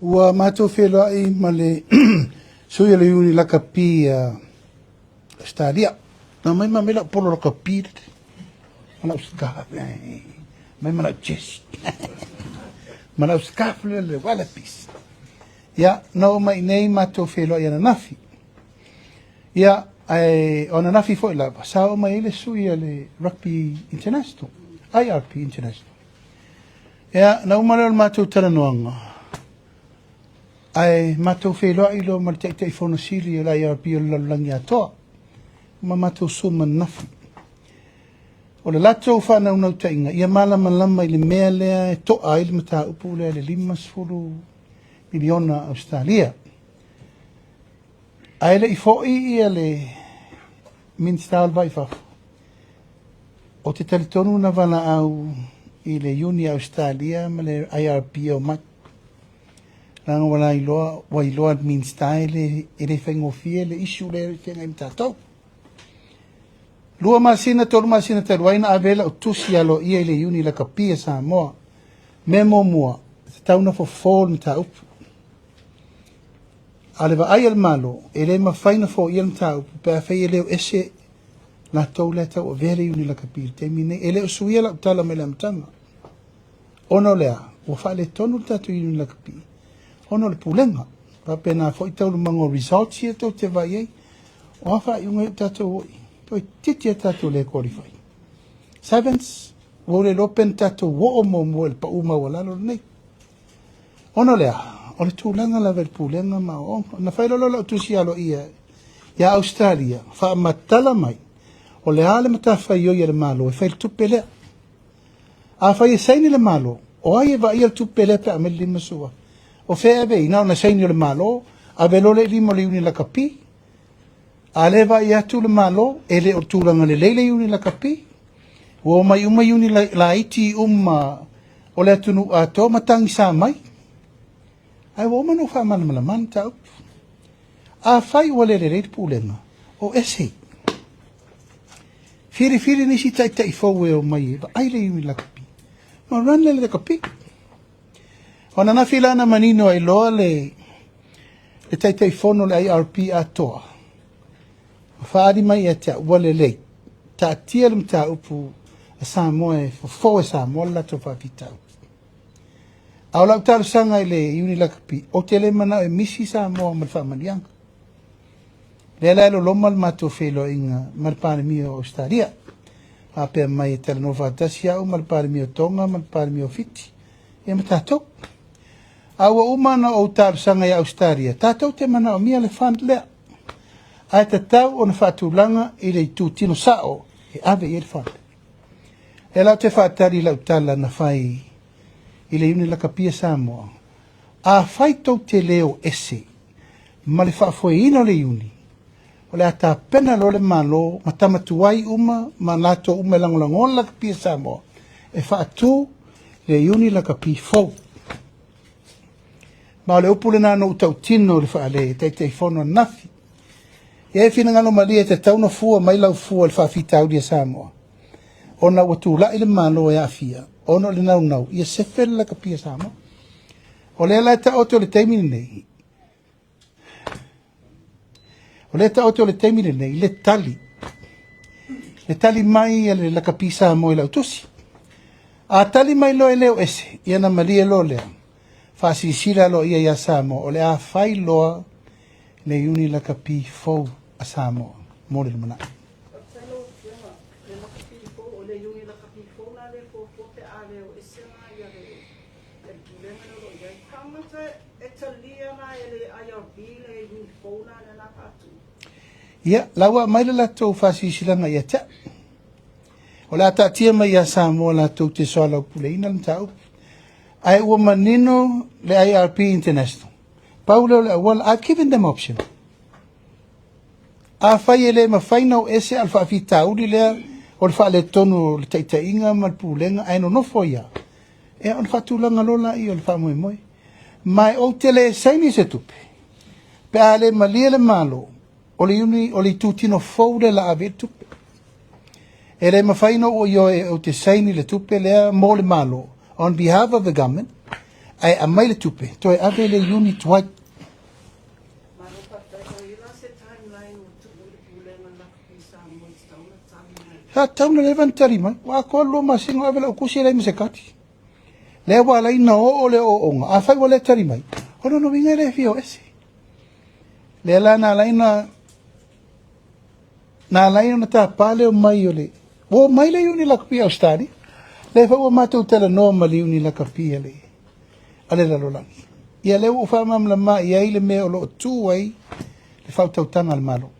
Ua matou feiloai ma le sui o le Iuni Lakapi a Ausetalia. Na mai ma mai lau polo lakapi ma lau scarf, mai ma lau jersey ma lau scarf le le Wallabies. Ia, na oo mai nei matou feiloai ananafi. Ia, ae o ananafi foi lava, sa oo mai ai le sui a le Rugby International, IRP International. Ia, na uma lea o le matou talanoaga, ae matou feiloai loa ma le Taitaifono Sili o le IRP o le lalolagi atoa, ma matou suma ananafi. O le latou faanaunautaiga, ia malamalama i le mea lea e to'a ai le mataupu lea i le 50 miliona Ausetalia. Ae le i foi ia le Minisita o le Va i Fafo, ou te talitonu na valaau i le Iuni a Ausetalia ma le IRP e omai. Leaga ua lailoa, ua iloa e le Minisita e le, e le faigofie le issue lea e feagai ma tatou. 2 masina, 3 masina talu ai na ave ai lau tusi aloaia i le Iuni Lakapi a Samoa. Mea muamua, tatau na fofo le mataupu. A le vaai a le Malo, e le mafai na foia le mataupu pe afai e le o ese latou lea tauavea le Iuni Lakapi i le taimi nei. E le o suia lau tala mai le amataga. Ona o le a, ua faaletonu le tatou Iuni Lakapi, ona o le pulega. Faapena foi taualumaga o results ia tou te vaai ai. O a faaiuga ia tatou oi, toeitiiti a tatou le qualify. Sevens, ua ou le iloa pe na tatou oo muamua i le pau maualalo lenei. Ona o le a, o le tulaga lava i le pulega ma aoaoga. Na fai loa lau tusi aloaia ia Australia, faamatala mai, o le a le matafaioi a le Malo e fai le tupe lea. A fai e saini le Malo, o ai e vaaia le tupe lea pe a aumai le 50,000? O fea e ave i ai? Na ona saini o le Malo, ave loa lea i lima o le Iuni Lakapi. A le vaai atu le Malo, e le o tulaga lelei le Iuni Lakapi. Ua omai uma Iuni laiti uma o le atunuu atoa ma tagisa mai. Ae ua uma ona ou faamalamalama le mataupu. Afai ua le lelei le pulega, o ese. Filifili nisi taitai fou e omai e vaai le Iuni Lakapi. Ma run le lakapi. O ananafi la na manino ai loa le Taitaifono o le IRP atoa. Ma faaali mai ia te au, ua lelei. Taatia le mataupu a Samoa e fofo e Samoa le latou faafitauli. A o lau talosaga i le Iuni Lakapi, ou te le manao e misi Samoa ma le faamanuiaga. Lea la e loloma le matou feiloaiga ma le Palemia o Australia. Faapea mai e talanoa faatasi au ma le Palemia o Tonga ma le Palemia o Fiti, ia ma tatou. A ua uma ona ou talosaga ia Australia, tatou te manaomia le fund lea. Ae tatau ona faatulaga i le itutino sao e ave i ai le fund. E la ou te faatali i lau tala na fai i le Iuni Lakapi a Samoa. Afai tou te le o ese ma le faafoeina o le Iuni, o le a tapena loa le Malo ma tama tuai uma ma latou uma e lagolagoa le lakapi a Samoa e faatu le Iuni Lakapi fou. Ma o le upu lena na ou tautino i le faale Taitaifono ananafi. Ia e finagalo malie e tatau na fua mai lau fua i le faafitauli a Samoa, ona ua tulai le Malo e aafia, ona o le naunau ia sefe le lakapi a Samoa. O lea la e taoto i le taimi lenei, o lea e taoto i le taimi lenei le tali mai a le lakapi Samoa i lau tusi. A tali mai loa e le o ese, ia na malie loa lea. Faasilasila loa ia ia Samoa, o le a fai loa le Iuni Lakapi fou a Samoa mo le lumanai. Faafetai lau Afioga. Le lakapi fou, o le Iuni lakapi fou la lea fuafua pe a le o ese la ia le pulega lea o lo o i ai. Faamata e talia la e le IRB le Iuni fou la lea la faatu? Ia, la ua aumai le latou faasilasilaga ia te au. O le a taatia mai ia Samoa latou te soalaupuleina le mataupu. Ae ua manino le IRP International. Pau lea o le auala, I've given them option. Afai e le mafai na o ese a o le faafitauli lea o le faaletonu o le taitaiga ma le pulega ae nonofo ia, e ona faatulaga loa laia o le faamoemoe. Ma ou te le saini se tupe, pe a le malie le Malo, o le iuni o le itutino fou lea la ave i le tupe. E le mafai na ou ioe ou te saini le tupe lea mo le Malo on behalf of the government. Ae aumai le tupe, toe ave le iuni tuai. Sa tatau ona leva ona tali mai. Ua atoa le 2 masina o ave lau tusi e leai ma se tali. Lea ua ala ai ona oo le ooooga. Afai ua le tali mai, o lona uiga e le fia o ese. Lea la na ala ai ona na ala ai ona tapa le omai o le ua omai le Iuni Lakapi i Ausetalia. Lea foi ua matou talanoa ma le Iuni Lakapi a le a le lalolagi. Ia lea ua ou faamalamalama i ai le mea o lo o tu ai le faautautaga a le Malo.